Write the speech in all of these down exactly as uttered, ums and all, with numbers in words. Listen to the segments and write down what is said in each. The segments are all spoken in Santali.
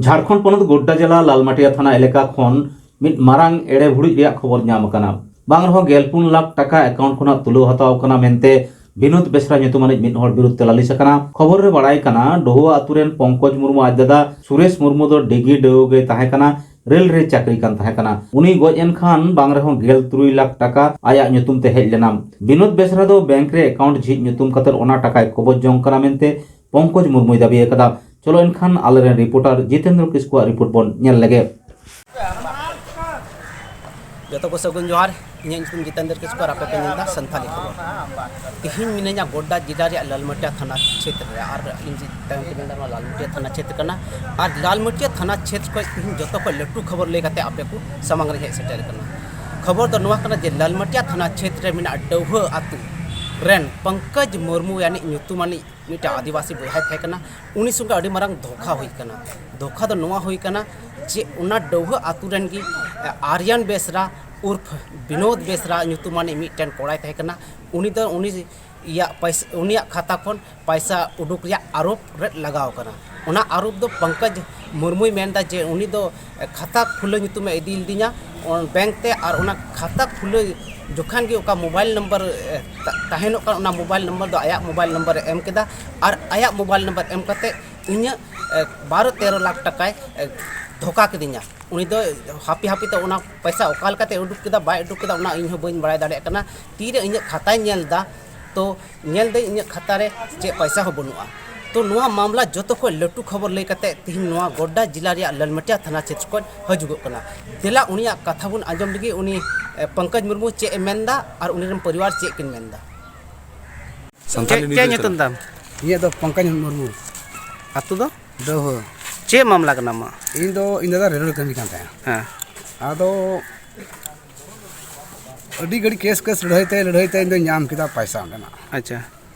ᱡᱷᱟᱲᱠᱷᱚᱸᱰ ᱯᱚᱱᱚᱛ ᱜᱳᱰᱰᱟ ᱡᱮᱞᱟ ᱞᱟᱞᱢᱟᱴᱤᱭᱟ ᱛᱷᱟᱱᱟ ᱮᱞᱟᱠᱟ ᱠᱷᱚᱱ ᱢᱤᱫ ᱢᱟᱨᱟᱝ ᱮᱲᱮ ᱵᱷᱩᱲᱩᱡ ᱨᱮᱭᱟᱜ ᱠᱷᱚᱵᱚᱨ ᱧᱟᱢ ᱟᱠᱟᱱᱟ᱾ ᱵᱟᱝ ᱨᱮᱦᱚᱸ ᱜᱮᱞ ᱯᱩᱱ ᱞᱟᱠᱷ ᱴᱟᱠᱟ ᱮᱠᱟᱣᱩᱱᱴ ᱠᱷᱚᱱᱟᱜ ᱛᱩᱞᱟᱹᱣ ᱦᱟᱛᱟᱣ ᱟᱠᱟᱱᱟ ᱢᱮᱱᱛᱮ ᱵᱤᱱᱳᱫ ᱵᱮᱥᱨᱟ ᱧᱩᱛᱩᱢᱟᱱᱤᱡ ᱢᱤᱫ ᱦᱚᱲ ᱵᱤᱨᱩᱫᱷ ᱛᱮ ᱞᱟᱹᱞᱤᱥ ᱟᱠᱟᱱᱟ᱾ ᱠᱷᱚᱵᱚᱨ ᱨᱮ ᱵᱟᱲᱟᱭ ᱠᱟᱱᱟ, ᱰᱚᱦᱩᱣᱟ ᱟᱛᱩ ᱨᱮᱱ ᱯᱚᱝᱠᱚᱡᱽ ᱢᱩᱨᱢᱩ ᱟᱡ ᱫᱟᱫᱟ ᱥᱩᱨᱮᱥ ᱢᱩᱨᱢᱩ ᱫᱚ ᱰᱤᱜᱤ ᱰᱟᱹᱣᱩ ᱜᱮᱭ ᱛᱟᱦᱮᱸ ᱠᱟᱱᱟ, ᱨᱮᱞ ᱨᱮ ᱪᱟᱹᱠᱨᱤ ᱠᱟᱱ ᱛᱟᱦᱮᱸ ᱠᱟᱱᱟ᱾ ᱩᱱᱤ ᱜᱚᱡ ᱮᱱ ᱠᱷᱟᱱ ᱵᱟᱝ ᱨᱮᱦᱚᱸ ᱜᱮᱞ ᱛᱩᱨᱩᱭ ᱞᱟᱠᱷ ᱴᱟᱠᱟ ᱟᱭᱟᱜ ᱧᱩᱛᱩᱢ ᱛᱮ ᱦᱮᱡ ᱞᱮᱱᱟ᱾ ᱵᱤᱱᱳᱫ ᱵᱮᱥᱨᱟ ᱫᱚ ᱵᱮᱝᱠ ᱨᱮ ᱮᱠᱟᱣᱩᱱᱴ ᱡᱷᱤᱡ ᱧᱩᱛᱩᱢ ᱠᱟᱛᱮ ᱚᱱᱟ ᱴᱟᱠᱟᱭ ᱠᱚᱵᱚᱡ ᱡᱚᱝ ᱠᱟᱱᱟ ᱢᱮᱱᱛᱮ ᱯᱚᱝᱠᱚᱡᱽ ᱢᱩᱨᱢᱩᱭ ᱫᱟᱹᱵᱤ ᱟᱠᱟᱫᱟ᱾ ᱪᱚᱞᱚ ᱮᱱᱠᱷᱟᱱ ᱟᱞᱮᱨᱮᱱ ᱨᱤᱯᱳᱨᱴᱟᱨ ᱡᱤᱛᱮᱱᱫᱨᱚ ᱠᱤᱥᱠᱩᱣᱟᱜ ᱨᱤᱯᱳᱨᱴ ᱵᱚᱱ ᱧᱮᱞ ᱞᱮᱜᱮ᱾ ᱡᱚᱛᱚ ᱠᱚ ᱥᱟᱹᱜᱩᱱ ᱡᱚᱦᱟᱨ᱾ ᱤᱧᱟᱹᱜ ᱧᱩᱛᱩᱢ ᱡᱤᱛᱮᱱᱫᱨᱚ ᱠᱤᱥᱠᱩ ᱟᱨ ᱟᱯᱮ ᱯᱮ ᱧᱮᱞ ᱮᱫᱟ ᱥᱟᱱᱛᱷᱟᱞᱤ ᱠᱷᱚᱵᱚᱨ᱾ ᱛᱤᱦᱤᱧ ᱢᱤᱱᱟᱹᱧᱟ ᱜᱳᱰᱰᱟ ᱡᱮᱞᱟ ᱨᱮᱭᱟᱜ ᱞᱟᱞᱢᱟᱴᱤᱭᱟ ᱛᱷᱟᱱᱟ ᱪᱷᱮᱛᱨᱚ ᱨᱮ, ᱟᱨ ᱤᱧ ᱡᱮ ᱛᱟᱭᱚᱢ ᱛᱮ ᱢᱮᱱᱫᱟ ᱱᱚᱣᱟ ᱞᱟᱞᱢᱟᱴᱤᱭᱟ ᱛᱷᱟᱱᱟ ᱪᱷᱮᱛᱨᱚ ᱠᱟᱱᱟ᱾ ᱟᱨ ᱞᱟᱞᱢᱟᱴᱤᱭᱟ ᱛᱷᱟᱱᱟ ᱪᱷᱮᱛᱨᱚ ᱠᱷᱚᱱ ᱛᱤᱦᱤᱧ ᱡᱚᱛᱚ ᱠᱷᱚᱱ ᱞᱟᱹᱴᱩ ᱠᱷᱚᱵᱚᱨ ᱞᱟᱹᱭ ᱠᱟᱛᱮ ᱟᱯᱮ ᱠᱚ ᱥᱟᱢᱟᱝ ᱨᱮ ᱦᱮᱡ ᱥᱮᱴᱮᱨ ᱠᱟᱱᱟ᱾ ᱠᱷᱚᱵᱚᱨ ᱫᱚ ᱱᱚᱣᱟ ᱠᱟᱱᱟ ᱡᱮ ᱞᱟᱞᱢᱟᱴᱤᱭᱟ ᱛᱷᱟᱱᱟ ᱪᱷᱮᱛᱨᱚ ᱨᱮ ᱢᱮᱱᱟᱜ ᱰᱟᱹᱣᱦᱟᱹ ᱟᱹᱛᱩ ᱨᱮᱱ ᱯᱚᱝᱠᱚᱡᱽ ᱢᱩᱨᱢᱩ ᱟᱹᱱᱤᱡ ᱧᱩᱛᱩᱢᱟᱱᱤᱡ ᱢᱤᱫᱴᱟᱝ ᱟᱹᱫᱤᱵᱟᱹᱥᱤ ᱵᱚᱭᱦᱟᱭ ᱛᱟᱦᱮᱸ ᱠᱟᱱᱟ᱾ ᱩᱱᱤ ᱥᱚᱸᱜᱮ ᱟᱹᱰᱤ ᱢᱟᱨᱟᱝ ᱫᱷᱳᱠᱟ ᱦᱩᱭ ᱠᱟᱱᱟ᱾ ᱫᱷᱳᱠᱟ ᱫᱚ ᱱᱚᱣᱟ ᱦᱩᱭ ᱠᱟᱱᱟ ᱡᱮ ᱚᱱᱟ ᱰᱟᱹᱣᱦᱟᱹ ᱟᱹᱛᱩ ᱨᱮᱱ ᱜᱮ, ᱮ, ᱟᱨᱭᱟᱱ ᱵᱮᱥᱨᱟ ᱩᱨᱯᱷ ᱵᱤᱱᱳᱫ ᱵᱮᱥᱨᱟ ᱧᱩᱛᱩᱢᱟᱱᱤᱡ ᱢᱤᱫᱴᱮᱱ ᱠᱚᱲᱟᱭ ᱛᱟᱦᱮᱸ ᱠᱟᱱᱟ᱾ ᱩᱱᱤ ᱫᱚ ᱩᱱᱤᱭᱟᱜ ᱯᱟᱭᱥ-, ᱩᱱᱤᱭᱟᱜ ᱠᱷᱟᱛᱟ ᱠᱷᱚᱱ ᱯᱟᱭᱥᱟ ᱩᱰᱩᱠ ᱨᱮᱭᱟᱜ ᱟᱨᱳᱯ ᱨᱮ ᱞᱟᱜᱟᱣ ᱠᱟᱱᱟ᱾ ᱚᱱᱟ ᱟᱨᱳᱯ ᱫᱚ ᱯᱚᱝᱠᱚᱡᱽ ᱢᱩᱨᱢᱩᱭ ᱢᱮᱱᱫᱟ ᱡᱮ ᱩᱱᱤ ᱫᱚ ᱠᱷᱟᱛᱟ ᱠᱷᱩᱞᱟᱹ ᱧᱩᱛᱩᱢᱮ ᱤᱫᱤ ᱞᱤᱫᱤᱧᱟ, ᱚᱱ-, ᱵᱮᱝᱠ ᱛᱮ, ᱟᱨ ᱚᱱᱟ ᱠᱷᱟᱛᱟ ᱠᱷᱩᱞᱟᱹ ᱡᱚᱠᱷᱚᱱ ᱜᱮ ᱚᱠᱟ ᱢᱳᱵᱟᱭᱤᱞ ᱱᱟᱢᱵᱟᱨ, ᱮ, ᱛᱟ-, ᱛᱟᱦᱮᱱᱚᱜ ᱠᱟᱱ, ᱚᱱᱟ ᱢᱳᱵᱟᱭᱤᱞ ᱱᱟᱢᱵᱟᱨ ᱫᱚ ᱟᱭᱟᱜ ᱢᱳᱵᱟᱭᱤᱞ ᱱᱟᱢᱵᱟᱨ ᱮ ᱮᱢ ᱠᱮᱫᱟ, ᱟᱨ ᱟᱭᱟᱜ ᱢᱳᱵᱟᱭᱤᱞ ᱱᱟᱢᱵᱟᱨ ᱮᱢ ᱠᱟᱛᱮ ᱤᱧᱟᱹᱜ, ᱮ, ᱵᱟᱨᱚ ᱛᱮᱨᱚ ᱞᱟᱠᱷ ᱴᱟᱠᱟᱭ, ᱮ, ᱫᱷᱳᱠᱟ ᱠᱤᱫᱤᱧᱟ᱾ ᱩᱱᱤ ᱫᱚ ᱦᱟᱯᱤ ᱦᱟᱯᱤ ᱛᱮ ᱚᱱᱟ ᱯᱚᱭᱥᱟ ᱚᱠᱟ ᱞᱮᱠᱟᱛᱮ ᱩᱰᱩᱠ ᱠᱮᱫᱟ, ᱵᱟᱭ ᱩᱰᱩᱠ ᱠᱮᱫᱟ, ᱚᱱᱟ ᱤᱧ ᱦᱚᱸ ᱵᱟᱹᱧ ᱵᱟᱲᱟᱭ ᱫᱟᱲᱮᱭᱟᱜ ᱠᱟᱱᱟ᱾ ᱛᱤᱨᱮ ᱤᱧᱟᱹᱜ ᱠᱷᱟᱛᱟᱧ ᱧᱮᱞ ᱮᱫᱟ, ᱛᱚ ᱧᱮᱞ ᱫᱟᱹᱧ ᱤᱧᱟᱹᱜ ᱠᱷᱟᱛᱟ ᱨᱮ ᱪᱮᱫ ᱯᱚᱭᱥᱟ ᱦᱚᱸ ᱵᱟᱹᱱᱩᱜᱼᱟ᱾ ᱛᱚ ᱱᱚᱣᱟ ᱢᱟᱢᱞᱟ ᱡᱚᱛᱚ ᱠᱷᱚᱱ ᱞᱟᱹᱴᱩ ᱠᱷᱚᱵᱚᱨ ᱞᱟᱹᱭ ᱠᱟᱛᱮ ᱛᱤᱦᱤᱧ ᱱᱚᱣᱟ ᱜᱳᱰᱰᱟ ᱡᱮᱞᱟ ᱨᱮᱭᱟᱜ ᱞᱟᱞᱢᱟᱴᱤᱭᱟ ᱛᱷᱟᱱᱟ ᱪᱷᱮᱛᱨᱚ ᱠᱷᱚᱱ ᱦᱤᱡᱩᱜᱚᱜ ᱠᱟᱱᱟ᱾ ᱫᱮᱞᱟ ᱩᱱᱤᱭᱟᱜ ᱠᱟᱛᱷᱟ ᱵᱚᱱ ᱟᱸᱡᱚᱢ ᱞᱮᱜᱮ, ᱩᱱᱤ, ᱮ, ᱯᱚᱝᱠᱚᱡᱽ ᱢᱩᱨᱢᱩ ᱪᱮᱫ ᱮ ᱢᱮᱱᱫᱟ ᱟᱨ ᱩᱱᱤ ᱨᱮᱱ ᱯᱚᱨᱤᱵᱟᱨ ᱪᱮᱫ ᱠᱤᱱ ᱢᱮᱱᱫᱟ᱾ ᱥᱟᱱᱛᱟᱞᱤ ᱪᱮᱫ, ᱪᱮᱫ ᱱᱤᱭᱩᱡᱽ ᱧᱩᱛᱩᱢ ᱛᱟᱢ? ᱤᱧᱟᱹᱜ ᱫᱚ ᱯᱚᱝᱠᱚᱡᱽ ᱢᱩᱨᱢᱩ᱾ ᱟᱹᱛᱩ ᱫᱚ? ᱰᱟᱹᱣᱦᱟᱹ᱾ ᱪᱮᱫ ᱢᱟᱢᱞᱟ ᱠᱟᱱᱟ ᱟᱢᱟᱜ? ᱤᱧ ᱫᱚ, ᱤᱧ ᱫᱟᱫᱟ ᱨᱮᱞ ᱨᱮ ᱠᱟᱹᱢᱤ ᱠᱟᱱ ᱛᱟᱦᱮᱸᱫ᱾ ᱦᱮᱸ᱾ ᱟᱫᱚ ᱟᱹᱰᱤ ᱜᱷᱟᱹᱲᱤᱡ ᱠᱮᱥ, ᱠᱮᱥ ᱞᱟᱹᱲᱦᱟᱹᱭ ᱛᱮ, ᱞᱟᱹᱲᱦᱟᱹᱭ ᱛᱮ ᱤᱧ ᱫᱚᱧ ᱧᱟᱢ ᱠᱮᱫᱟ ᱯᱟᱭᱥᱟ ᱚᱸᱰᱮᱱᱟᱜ᱾ ᱟᱪᱪᱷᱟ᱾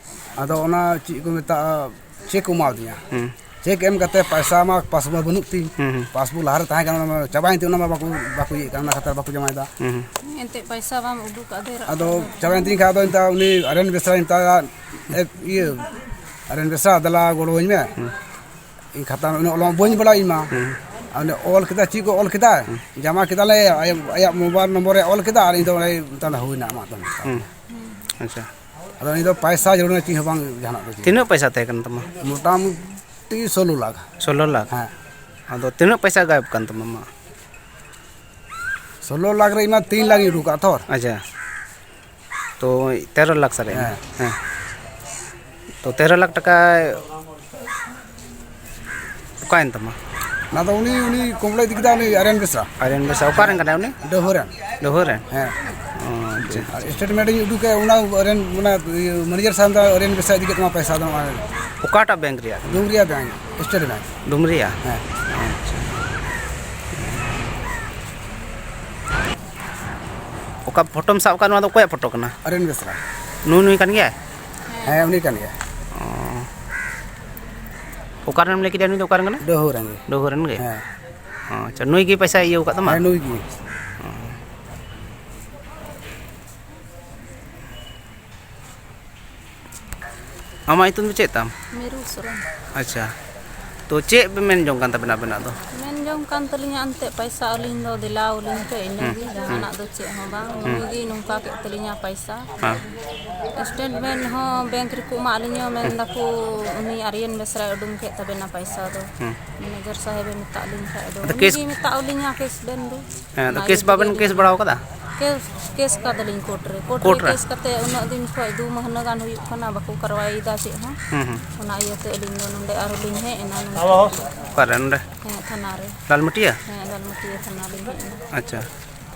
ᱟᱫᱚ ᱚᱱᱟ ᱪᱮᱫ ᱠᱚ ᱢᱮᱛᱟᱜᱼᱟ, ᱪᱮᱠ ᱠᱚ ᱮᱢᱟᱣᱫᱤᱧᱟ᱾ ᱦᱩᱸ᱾ ᱪᱮᱠ ᱮᱢ ᱠᱟᱛᱮ ᱯᱟᱭᱥᱟ ᱢᱟ ᱯᱟᱥᱵᱩᱠ ᱢᱟ ᱵᱟᱹᱱᱩᱜ ᱛᱤᱧ᱾ ᱦᱩᱸ, ᱦᱩᱸ᱾ ᱯᱟᱥᱵᱩᱠ ᱞᱟᱦᱟᱨᱮ ᱛᱟᱦᱮᱸ ᱠᱟᱱᱟ, ᱚᱱᱟ ᱢᱟ ᱪᱟᱵᱟᱭᱮᱱ ᱛᱤᱧ, ᱚᱱᱟ ᱢᱟ ᱵᱟᱠᱚ, ᱵᱟᱠᱚ ᱤᱭᱟᱹᱭᱮᱫ ᱠᱟᱱᱟ, ᱚᱱᱟ ᱠᱷᱟᱛᱟ ᱵᱟᱠᱚ ᱡᱚᱢᱟᱭᱮᱫᱟ᱾ ᱦᱩᱸ, ᱦᱩᱸ᱾ ᱮᱱᱛᱮᱫ ᱯᱟᱭᱥᱟ ᱵᱟᱢ ᱩᱰᱩᱠ ᱟᱫᱮᱨᱟ᱾ ᱟᱫᱚ ᱪᱟᱵᱟᱭᱮᱱ ᱛᱤᱧ ᱠᱷᱟᱡ ᱟᱫᱚ ᱱᱮᱛᱟᱨ ᱩᱱᱤ ᱟᱨᱮᱱ ᱵᱮᱥᱨᱟᱭ ᱢᱮᱛᱟᱭᱟ, ᱮ, ᱤᱭᱟᱹ, ᱟᱨᱮᱱ ᱵᱮᱥᱨᱟ, ᱫᱮᱞᱟ ᱜᱚᱲᱚᱣᱟᱹᱧ ᱢᱮ᱾ ᱦᱩᱸ᱾ ᱠᱷᱟᱛᱟ ᱩᱱᱟᱹᱜ ᱚᱞᱚᱜ ᱵᱟᱹᱧ ᱵᱟᱲᱟᱭ ᱤᱧ ᱢᱟ᱾ ᱦᱩᱸ᱾ ᱟᱨ ᱚᱱᱮ ᱚᱞ ᱠᱮᱫᱟ, ᱪᱮᱫ ᱠᱚ ᱚᱞ ᱠᱮᱫᱟ, ᱦᱩᱸ᱾ ᱡᱟᱢᱟ ᱠᱮᱫᱟᱞᱮ, ᱟᱭᱟᱜ, ᱟᱭᱟᱜ ᱢᱳᱵᱟᱭᱤᱞ ᱱᱚᱢᱵᱚᱨ ᱮ ᱚᱞ ᱠᱮᱫᱟ ᱟᱨ ᱤᱧ ᱫᱚ ᱚᱸᱰᱮ ᱢᱮᱛᱟᱫᱟ, "ᱦᱩᱭᱱᱟ ᱟᱢᱟᱜ ᱫᱚ", ᱢᱮᱛᱟᱫᱟ᱾ ᱦᱩᱸ᱾ ᱟᱪᱪᱷᱟ᱾ ᱟᱫᱚ ᱩᱱᱤ ᱫᱚ ᱯᱟᱭᱥᱟ ᱡᱟᱹᱨᱩᱲ ᱪᱮᱫ ᱦᱚᱸ ᱵᱟᱝ, ᱡᱟᱦᱟᱱᱟᱜ ᱫᱚ ᱪᱮᱫ᱾ ᱛᱤᱱᱟᱹᱜ ᱯᱚᱭᱥᱟ ᱛᱟᱦᱮᱸ ᱠᱟᱱ ᱛᱟᱢᱟ? ᱢᱚᱴᱟᱢᱩᱴᱤ ᱥᱳᱞᱳ ᱞᱟᱠᱷ᱾ ᱥᱳᱞᱳ ᱞᱟᱠᱷ? ᱦᱮᱸ᱾ ᱟᱫᱚ ᱛᱤᱱᱟᱹᱜ ᱯᱚᱭᱥᱟ ᱜᱟᱭᱮᱵ ᱠᱟᱱ ᱛᱟᱢᱟ ᱟᱢᱟᱜ? ᱥᱳᱞᱳ ᱞᱟᱠᱷ ᱨᱮ ᱤᱧ ᱢᱟ ᱛᱤᱱ ᱞᱟᱠᱷ ᱤᱧ ᱩᱰᱩᱠ ᱠᱟᱜᱼᱟ ᱛᱷᱚᱨ᱾ ᱟᱪᱪᱷᱟ᱾ ᱛᱚ ᱛᱮᱨᱚ ᱞᱟᱠᱷ ᱥᱟᱨᱮᱡ ᱮᱱᱟ᱾ ᱦᱮᱸ᱾ ᱦᱮᱸ᱾ ᱛᱚ ᱛᱮᱨᱚ ᱞᱟᱠᱷ ᱴᱟᱠᱟ ᱚᱠᱟᱭᱮᱱ ᱛᱟᱢᱟ? ᱚᱱᱟ ᱫᱚ ᱩᱱᱤ, ᱩᱱᱤ ᱠᱚᱢᱞᱚ ᱤᱫᱤ ᱠᱮᱫᱟ, ᱩᱱᱤ ᱟᱨᱭᱟᱱ ᱵᱮᱥᱨᱟ᱾ ᱟᱨᱭᱟᱱ ᱵᱮᱥᱨᱟ, ᱚᱠᱟ ᱨᱮᱱ ᱠᱟᱱᱟᱭ ᱩᱱᱤ? ᱰᱟᱹᱦᱩ ᱨᱮᱱ᱾ ᱰᱟᱹᱦᱩ ᱨᱮᱱ? ᱦᱮᱸ᱾ ᱚ, ᱟᱪᱪᱷᱟ᱾ ᱟᱨ ᱥᱴᱮᱴᱢᱮᱱᱴ ᱤᱧ ᱩᱫᱩᱜ ᱠᱮᱫ, ᱚᱱᱟ ᱨᱮᱱ, ᱚᱱᱟ ᱤᱭᱟᱹ, ᱢᱮᱱᱮᱡᱟᱨ ᱥᱟᱦᱮᱵᱽ ᱫᱚ ᱟᱨᱭᱟᱱ ᱵᱮᱥᱨᱟ ᱤᱫᱤ ᱠᱮᱫ ᱛᱟᱢᱟ ᱯᱚᱭᱥᱟ ᱫᱚ, ᱚᱱᱟ ᱨᱮᱱ᱾ ᱚᱠᱟᱴᱟᱜ ᱵᱮᱝᱠ ᱨᱮᱭᱟᱜ? ᱰᱩᱢᱨᱤᱭᱟ ᱵᱮᱝᱠ, ᱥᱴᱮᱴ ᱵᱮᱝᱠ᱾ ᱰᱩᱢᱨᱤᱭᱟ? ᱦᱮᱸ᱾ ᱟᱪᱪᱷᱟ᱾ ᱚᱠᱟ ᱯᱷᱳᱴᱳᱢ ᱥᱟᱵ ᱟᱠᱟᱫ, ᱱᱚᱣᱟ ᱫᱚ ᱚᱠᱚᱭᱟᱜ ᱯᱷᱳᱴᱳ ᱠᱟᱱᱟ? ᱟᱨᱭᱟᱱ ᱵᱮᱥᱨᱟ᱾ ᱱᱩᱭ, ᱱᱩᱭ ᱠᱟᱱ ᱜᱮᱭᱟᱭ? ᱦᱮᱸ, ᱩᱱᱤ ᱠᱟᱱ ᱜᱮᱭᱟᱭ᱾ ᱚ᱾ ᱚᱠᱟᱨᱮᱱ ᱞᱟᱹᱭ ᱠᱮᱫᱟ, ᱱᱩᱭ ᱫᱚ ᱚᱠᱟᱨᱮᱱ ᱠᱟᱱᱟᱭ? ᱰᱟᱹᱦᱩ ᱨᱮᱱ ᱜᱮ᱾ ᱰᱟᱹᱦᱩ ᱨᱮᱱ ᱜᱮ? ᱦᱮᱸ᱾ ᱚ, ᱟᱪᱪᱷᱟ, ᱱᱩᱭ ᱜᱮ ᱯᱚᱭᱥᱟᱭ ᱤᱭᱟᱹ ᱟᱠᱟᱫ ᱛᱟᱢᱟ? ᱦᱮᱸ, ᱱᱩᱭ ᱜᱮ᱾ ᱚ᱾ ᱟᱢᱟᱜ ᱧᱩᱛᱩᱢ ᱫᱚ ᱪᱮᱫ ᱛᱟᱢ? ᱢᱤᱨᱩ ᱥᱚᱨᱮᱱ᱾ ᱟᱪᱪᱷᱟ, ᱛᱚ ᱪᱮᱫ ᱯᱮ ᱢᱮᱱ ᱡᱚᱝ ᱠᱟᱱ ᱛᱟᱵᱮᱱᱟ ᱟᱵᱮᱱᱟᱜ ᱫᱚ? ᱢᱮᱱ ᱡᱚᱝ ᱠᱟᱱ ᱛᱟᱹᱞᱤᱧᱟ, ᱮᱱᱛᱮᱫ ᱯᱟᱭᱥᱟ ᱟᱹᱞᱤᱧ ᱫᱚ ᱫᱮᱞᱟᱣ ᱟᱹᱞᱤᱧ ᱯᱮ, ᱤᱱᱟᱹᱜᱮ, ᱦᱩᱸ, ᱦᱩᱸ᱾ ᱡᱟᱦᱟᱱᱟᱜ ᱫᱚ ᱪᱮᱫ ᱦᱚᱸ ᱵᱟᱝ᱾ ᱦᱩᱸ᱾ ᱱᱩᱭ ᱜᱮ ᱱᱚᱝᱠᱟ ᱠᱮᱫ ᱛᱟᱹᱞᱤᱧᱟ ᱯᱟᱭᱥᱟ᱾ ᱦᱮᱸ᱾ ᱥᱴᱮᱴᱢᱮᱱᱴ ᱦᱚᱸ ᱵᱮᱝᱠ ᱨᱮᱠᱚ ᱮᱢᱟᱜ ᱞᱤᱧᱟ, ᱢᱮᱱ ᱦᱩᱸ᱾ ᱫᱟᱠᱚ ᱩᱱᱤ ᱟᱨᱭᱟᱱ ᱵᱮᱥᱨᱟᱭ ᱩᱰᱩᱝ ᱠᱮᱫ ᱛᱟᱵᱮᱱᱟ ᱯᱟᱭᱥᱟ ᱫᱚ᱾ ᱦᱩᱸ᱾ ᱢᱮᱱᱮᱡᱟᱨ ᱥᱟᱦᱮᱵᱮ ᱢᱮᱛᱟᱜ ᱞᱤᱧ ᱠᱷᱟᱡ ᱫᱚ, ᱟᱫᱚ ᱩᱱᱤ ᱠᱮᱥ ᱜᱮ ᱢᱮᱛᱟᱜ ᱞᱤᱧᱟ ᱠᱮᱥ ᱵᱮᱱ ᱫᱚ᱾ ᱦᱮᱸ, ᱟᱫᱚ ᱚᱱᱟ ᱠᱮᱥ ᱤᱭᱟᱹ ᱵᱟᱵᱮᱱ ᱛᱮᱜᱮ ᱠᱮᱥ ᱟᱹᱞᱤᱧ ᱵᱟᱲᱟᱣ ᱠᱟᱫᱟ? ᱠᱮᱥ, ᱠᱮᱥ ᱠᱟᱫᱟᱞᱤᱧ ᱠᱳᱨᱴ ᱨᱮ᱾ ᱠᱳᱨᱴ ᱨᱮ ᱠᱳᱨᱴ ᱨᱮ? ᱠᱮᱥ ᱠᱟᱛᱮ ᱩᱱᱟᱹᱜ ᱫᱤᱱ ᱠᱷᱚᱡ ᱫᱩ ᱢᱟᱹᱦᱱᱟᱹ ᱜᱟᱱ ᱦᱩᱭᱩᱜ ᱠᱟᱱᱟ, ᱵᱟᱠᱚ ᱠᱟᱨᱣᱟᱭᱮᱫᱟ ᱪᱮᱫ ᱦᱚᱸ᱾ ᱦᱩᱸ, ᱦᱩᱸ᱾ ᱚᱱᱟ ᱤᱭᱟᱹᱛᱮ ᱟᱹᱞᱤᱧ ᱫᱚ ᱱᱚᱰᱮ ᱟᱨᱦᱚᱸ ᱞᱤᱧ ᱦᱮᱡ ᱮᱱᱟ ᱱᱚᱰᱮ᱾ ᱦᱮᱞᱳ᱾ ᱚᱠᱟᱨᱮ ᱱᱚᱰᱮ? ᱦᱮᱸ, ᱛᱷᱟᱱᱟ ᱨᱮ᱾ ᱞᱟᱞᱢᱟᱹᱴᱤᱭᱟᱹ? ᱦᱮᱸ, ᱞᱟᱞᱢᱟᱹᱴᱤᱭᱟᱹ ᱛᱷᱟᱱᱟ ᱞᱤᱧ ᱦᱮᱡ ᱮᱱᱟ᱾ ᱟᱪᱪᱷᱟ᱾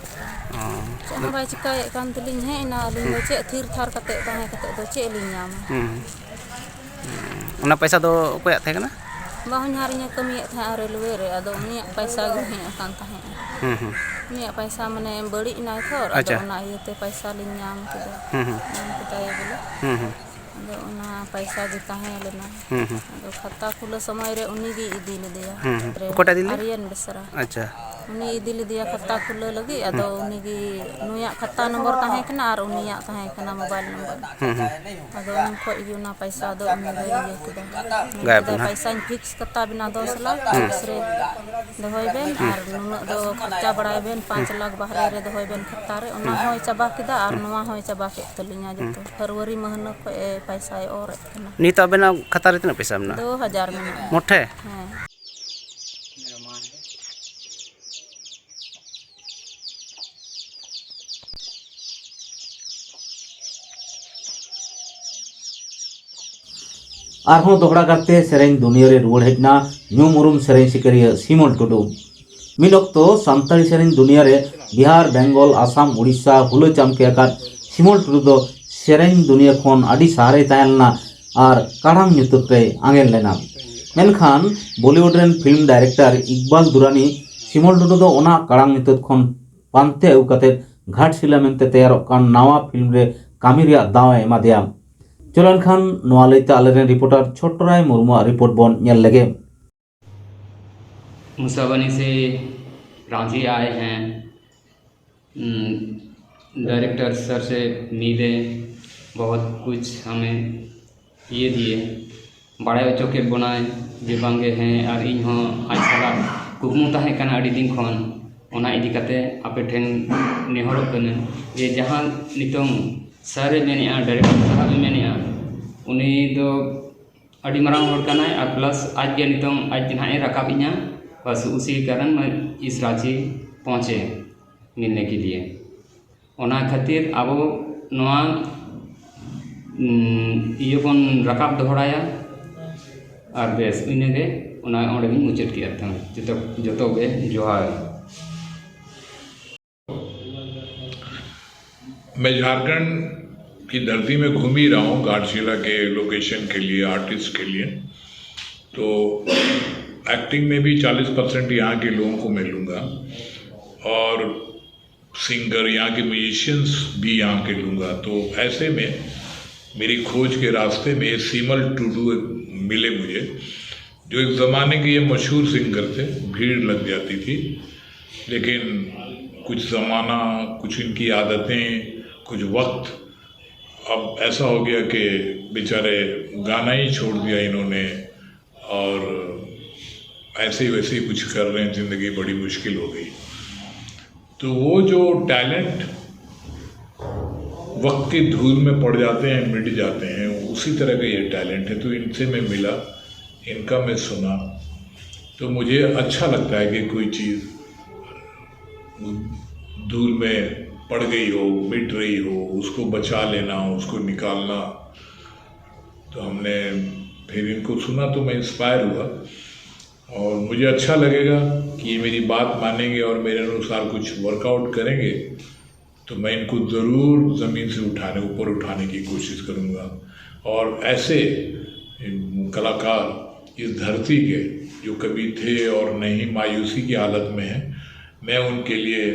ᱚ᱾ ᱪᱮᱫ ᱦᱚᱸ ᱵᱟᱭ ᱪᱤᱠᱟᱹᱭᱮᱫ ᱠᱟᱱ ᱛᱮᱞᱤᱧ ᱦᱮᱡ ᱮᱱᱟ᱾ ᱟᱹᱞᱤᱧ ᱫᱚ ᱦᱩᱸ᱾ ᱪᱮᱫ ᱛᱷᱤᱨ ᱛᱷᱟᱨ ᱠᱟᱛᱮ ᱛᱟᱦᱮᱸ ᱠᱟᱛᱮ ᱫᱚ ᱪᱮᱫ ᱞᱤᱧ ᱧᱟᱢᱟ? ᱦᱩᱸ᱾ ᱚᱱᱟ ᱯᱚᱭᱥᱟ ᱫᱚ ᱚᱠᱚᱭᱟᱜ ᱛᱟᱦᱮᱸ ᱠᱟᱱᱟ? ᱵᱟᱹᱦᱩᱧᱦᱟᱨᱤᱧ ᱮ ᱠᱟᱹᱢᱤᱭᱮᱫ ᱛᱟᱦᱮᱸᱜᱼᱟ ᱨᱮᱞᱣᱮ ᱨᱮ, ᱟᱫᱚ ᱩᱱᱤᱭᱟᱜ ᱯᱚᱭᱥᱟ ᱜᱮ ᱦᱮᱡ ᱟᱠᱟᱱ ᱛᱟᱦᱮᱸᱜᱼᱟ᱾ ᱦᱩᱸ, ᱦᱩᱸ᱾ ᱩᱱᱤᱭᱟᱜ ᱯᱚᱭᱥᱟ ᱢᱟᱱᱮ ᱵᱟᱹᱲᱤᱡ ᱮᱱᱟᱭ ᱛᱷᱚᱨ, ᱟᱫᱚ ᱟᱪᱪᱷᱟ᱾ ᱚᱱᱟ ᱤᱭᱟᱹᱛᱮ ᱯᱚᱭᱥᱟ ᱞᱤᱧ ᱧᱟᱢ ᱠᱮᱫᱟ᱾ ᱦᱩᱸ, ᱦᱩᱸ᱾ ᱧᱟᱢ ᱠᱮᱫᱟᱭ ᱵᱚᱞᱮ᱾ ᱦᱩᱸ, ᱦᱩᱸ᱾ ᱟᱫᱚ ᱚᱱᱟ ᱯᱟᱭᱥᱟ ᱜᱮ ᱛᱟᱦᱮᱸ ᱞᱮᱱᱟ᱾ ᱦᱩᱸ ᱦᱩᱸ ᱟᱫᱚ ᱠᱷᱟᱛᱟ ᱠᱷᱩᱞᱟᱹ ᱥᱚᱢᱚᱭ ᱨᱮ ᱩᱱᱤ ᱜᱮ ᱤᱫᱤ ᱞᱮᱫᱮᱭᱟ᱾ ᱦᱩᱸ ᱦᱩᱸ᱾ ᱚᱠᱚᱭᱴᱟᱜ ᱤᱫᱤ ᱞᱮᱫᱮ? ᱟᱨᱭᱟᱱ ᱵᱮᱥᱨᱟ᱾ ᱟᱪᱪᱷᱟ᱾ ᱩᱱᱤ ᱤᱫᱤ ᱞᱮᱫᱮᱭᱟ ᱠᱷᱟᱛᱟ ᱠᱷᱩᱞᱟᱹ ᱞᱟᱹᱜᱤᱫ᱾ ᱟᱫᱚ ᱩᱱᱤ ᱜᱮ, ᱱᱩᱭᱟᱜ ᱠᱷᱟᱛᱟ ᱱᱚᱢᱵᱚᱨ ᱛᱟᱦᱮᱸ ᱠᱟᱱᱟ ᱟᱨ ᱩᱱᱤᱭᱟᱜ ᱛᱟᱦᱮᱸ ᱠᱟᱱᱟ ᱢᱳᱵᱟᱭᱤᱞ ᱱᱚᱢᱵᱚᱨ᱾ ᱦᱩᱸ ᱦᱩᱸ᱾ ᱟᱫᱚ ᱩᱱ ᱠᱷᱚᱡ ᱜᱮ ᱚᱱᱟ ᱯᱟᱭᱥᱟ ᱫᱚ ᱩᱱᱤ ᱫᱚᱭ ᱤᱭᱟᱹ ᱠᱮᱫᱟ᱾ ᱢᱮᱱ ᱜᱟᱭᱮᱵ ᱠᱮᱫᱟᱭ, ᱮᱱᱟ᱾ "ᱯᱟᱭᱥᱟᱧ ᱯᱷᱤᱠᱥ ᱠᱟᱛᱟ ᱵᱮᱱᱟ ᱫᱚᱥ ᱞᱟᱠᱷ, ᱯᱷᱤᱠᱥ ᱨᱮ ᱫᱚᱦᱚᱭ ᱵᱮᱱ ᱟᱨ ᱱᱩᱱᱟᱹᱜ ᱫᱚ ᱠᱷᱚᱨᱪᱟ ᱵᱟᱲᱟᱭ ᱵᱮᱱ, ᱯᱟᱸᱪ ᱞᱟᱠᱷ ᱵᱟᱦᱨᱮ ᱨᱮ ᱫᱚᱦᱚᱭ ᱵᱮᱱ ᱠᱷᱟᱛᱟ ᱨᱮ", ᱚᱱᱟ ᱦᱚᱸᱭ ᱪᱟᱵᱟ ᱠᱮᱫᱟ ᱟᱨ ᱱᱚᱣᱟ ᱦᱚᱸᱭ ᱪᱟᱵᱟ ᱠᱮᱫ ᱛᱟᱹᱞᱤᱧᱟ ᱡᱚᱛᱚ᱾ ᱯᱷᱮᱵᱽᱨᱩᱣᱟᱨᱤ ᱢᱟᱹᱦᱱᱟᱹ ᱠᱷᱚᱡ ᱮ ᱯᱟᱭᱥᱟᱭ ᱚᱨᱮᱫ ᱠᱟᱱᱟ᱾ ᱱᱤᱛᱚᱜ ᱟᱵᱮᱱᱟᱜ ᱠᱷᱟᱛᱟ ᱨᱮ ᱛᱤᱱᱟᱹᱜ ᱯᱚᱭᱥᱟ ᱢᱮᱱᱟᱜᱼᱟ? ᱫᱩ ᱦᱟᱡᱟᱨ ᱢᱮᱱᱟᱜᱼᱟ᱾ ᱢᱚᱴᱷᱮ? ᱦᱮᱸ᱾ ᱟᱨᱦᱚᱸ ᱫᱚᱦᱲᱟ ᱠᱟᱨᱛᱮ ᱥᱮᱨᱮᱧ ᱫᱩᱱᱤᱭᱟᱹ ᱨᱮ ᱨᱩᱣᱟᱹᱲ ᱦᱮᱡ ᱮᱱᱟ ᱧᱩᱢ ᱩᱨᱩᱢ ᱥᱮᱨᱮᱧ ᱥᱤᱠᱟᱹᱨᱤᱭᱟᱹ ᱥᱤᱢᱚᱞ ᱴᱩᱰᱩ᱾ ᱢᱤᱫ ᱚᱠᱛᱚ ᱥᱟᱱᱛᱟᱲᱤ ᱥᱮᱨᱮᱧ ᱫᱩᱱᱤᱭᱟᱹ ᱨᱮ ᱵᱤᱦᱟᱨ, ᱵᱮᱝᱜᱚᱞ, ᱟᱥᱟᱢ, ᱩᱲᱤᱥᱥᱟ ᱦᱩᱞᱟᱹ ᱪᱟᱢᱠᱮ ᱟᱠᱟᱫ ᱥᱤᱢᱚᱞ ᱴᱩᱰᱩ ᱫᱚ ᱥᱮᱨᱮᱧ ᱫᱩᱱᱤᱭᱟᱹ ᱠᱷᱚᱱ ᱟᱹᱰᱤ ᱥᱟᱦᱟᱨᱮᱭ ᱛᱟᱦᱮᱸ ᱞᱮᱱᱟ ᱟᱨ ᱠᱟᱲᱟᱝ ᱧᱩᱛᱟᱹᱛ ᱨᱮᱭ ᱟᱸᱜᱮᱱ ᱞᱮᱱᱟ᱾ ᱢᱮᱱᱠᱷᱟᱱ ᱵᱚᱞᱤᱣᱩᱰ ᱨᱮᱱ ᱯᱷᱤᱞᱢ ᱰᱟᱭᱨᱮᱠᱴᱚᱨ ᱤᱠᱵᱟᱞ ᱫᱩᱨᱟᱱᱤ ᱥᱤᱢᱚᱞ ᱴᱩᱰᱩ ᱫᱚ ᱚᱱᱟ ᱠᱟᱲᱟᱝ ᱧᱩᱛᱟᱹᱛ ᱠᱷᱚᱱ ᱯᱟᱱᱛᱮ ᱟᱹᱜᱩ ᱠᱟᱛᱮ ᱜᱷᱟᱴᱥᱤᱞᱟ ᱢᱮᱱᱛᱮ ᱛᱮᱭᱟᱨᱚᱜ ᱠᱟᱱ ᱱᱟᱣᱟ ᱯᱷᱤᱞᱢ ᱨᱮ ᱠᱟᱹᱢᱤ ᱨᱮᱭᱟᱜ ᱫᱟᱣ ᱮ ᱮᱢᱟ ᱫᱮᱭᱟ᱾ ᱪᱚᱞᱚ ᱮᱱᱠᱷᱟᱱ ᱱᱚᱣᱟ ᱞᱟᱹᱭᱛᱮ ᱟᱞᱮᱨᱮᱱ ᱨᱤᱯᱳᱨᱴᱟᱨ ᱪᱷᱚᱴᱨᱟᱭ ᱢᱩᱨᱢᱩᱣᱟᱜ ᱨᱤᱯᱳᱨᱴ ᱵᱚᱱ ᱧᱮᱞ ᱞᱮᱜᱮ᱾ मुसाबनी से रांची आए हैं। हम्म, डायरेक्टर सर से मिले, बहुत कुछ हमें ᱤᱭᱟᱹ ᱫᱤᱭᱮ ᱵᱟᱲᱟᱭ ᱦᱚᱪᱚ ᱠᱮᱫ ᱵᱚᱱᱟᱭ ᱡᱮ ᱵᱟᱝᱜᱮ ᱦᱮᱸ, ᱟᱨ ᱤᱧ ᱦᱚᱸ ᱟᱡ ᱥᱟᱞᱟᱜ ᱠᱩᱠᱢᱩ ᱛᱟᱦᱮᱸ ᱠᱟᱱᱟ ᱟᱹᱰᱤ ᱫᱤᱱ ᱠᱷᱚᱱ᱾ ᱚᱱᱟ ᱤᱫᱤ ᱠᱟᱛᱮ ᱟᱯᱮ ᱴᱷᱮᱱ ᱱᱮᱦᱚᱨᱚᱜ ᱠᱟᱹᱱᱟᱹᱧ ᱡᱮ ᱡᱟᱦᱟᱸ ᱱᱤᱛᱚᱝ ᱥᱟᱨ ᱮ ᱢᱮᱱᱮᱫᱼᱟ, ᱰᱟᱭᱨᱮᱠᱴᱚᱨ ᱥᱟᱦᱟᱵ ᱮ ᱢᱮᱱᱮᱫᱼᱟ, ᱩᱱᱤ ᱫᱚ ᱟᱹᱰᱤ ᱢᱟᱨᱟᱝ ᱦᱚᱲ ᱠᱟᱱᱟᱭ, ᱟᱨ ᱯᱞᱟᱥ ᱟᱡ ᱜᱮ ᱱᱤᱛᱚᱝ ᱟᱡ ᱜᱮ ᱱᱟᱦᱟᱜ ᱮ ᱨᱟᱠᱟᱵ ᱤᱧᱟ᱾ ᱵᱟᱥ ᱩᱥᱤ ᱠᱟᱨᱚᱱ ᱢᱟᱱᱮ ᱤᱥ ᱨᱟᱸᱪᱤ ᱯᱚᱦᱸᱪᱮ ᱢᱤᱞᱱᱮ ᱠᱮ ᱞᱤᱭᱮ᱾ ᱚᱱᱟ ᱠᱷᱟᱹᱛᱤᱨ ᱟᱵᱚ ᱱᱚᱣᱟ, ᱩᱸ, ᱤᱭᱟᱹ ᱵᱚᱱ ᱨᱟᱠᱟᱵ ᱫᱚᱦᱲᱟᱭᱟ᱾ ᱟᱨ ᱵᱮᱥ, ᱤᱱᱟᱹᱜᱮ, ᱚᱱᱟ ᱚᱸᱰᱮ ᱜᱤᱧ ᱢᱩᱪᱟᱹᱫ ᱠᱮᱜᱼᱟ᱾ ᱛᱟᱦᱞᱮ ᱡᱚᱛᱚ, ᱡᱚᱛᱚ ᱜᱮ ᱡᱚᱦᱟᱨ᱾ मैं झारखंड की धरती में घूम ही रहा हूँ घाटशिला के लोकेशन के लिए, आर्टिस्ट के लिए। तो एक्टिंग में भी चालीस परसेंट यहाँ के लोगों को मैं लूँगा और सिंगर, यहाँ के म्यूजिशियंस भी यहाँ के लूँगा। तो ऐसे में मेरी खोज के रास्ते में ये सीमल टुडू मिले मुझे, जो एक ज़माने के ये मशहूर सिंगर थे। भीड़ लग जाती थी, लेकिन कुछ ज़माना, कुछ इनकी आदतें, कुछ वक्त, अब ऐसा हो गया कि बेचारे गाना ही छोड़ दिया इन्होंने, और ऐसे ही वैसे ही कुछ कर रहे हैं, ज़िंदगी बड़ी मुश्किल हो गई। तो वो जो टैलेंट वक्त की धूल में पड़ जाते हैं, मिट जाते हैं, उसी तरह का ये टैलेंट है। तो इनसे मैं मिला, इनका मैं सुना, तो मुझे अच्छा लगता है कि कोई चीज़ धूल में पड़ गई हो, मिट रही हो, उसको बचा लेना, उसको निकालना। तो हमने फिर इनको सुना तो मैं इंस्पायर हुआ, और मुझे अच्छा लगेगा कि ये मेरी बात मानेंगे और मेरे अनुसार कुछ वर्कआउट करेंगे, तो मैं इनको ज़रूर ज़मीन से उठाने, ऊपर उठाने की कोशिश करूँगा। और ऐसे कलाकार इस धरती के जो कभी थे और नहीं, मायूसी की हालत में हैं, मैं उनके लिए,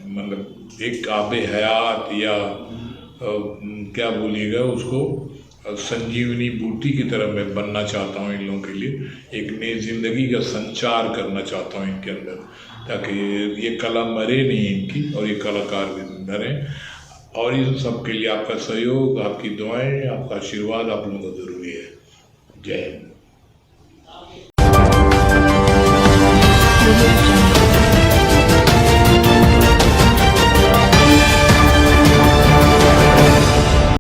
मतलब, एक आबे हयात या, अ, क्या बोलिएगा उसको, अ, संजीवनी बूटी की तरह मैं बनना चाहता हूँ इन लोगों के लिए। एक नई ज़िंदगी का संचार करना चाहता हूँ इनके अंदर, ताकि ये, ये कला मरे नहीं इनकी, और ये कलाकार भी जिंदा रहें। और इन सब के लिए आपका सहयोग, आपकी दुआएं, आपका आशीर्वाद आप लोगों को ज़रूरी है। जय हिंद।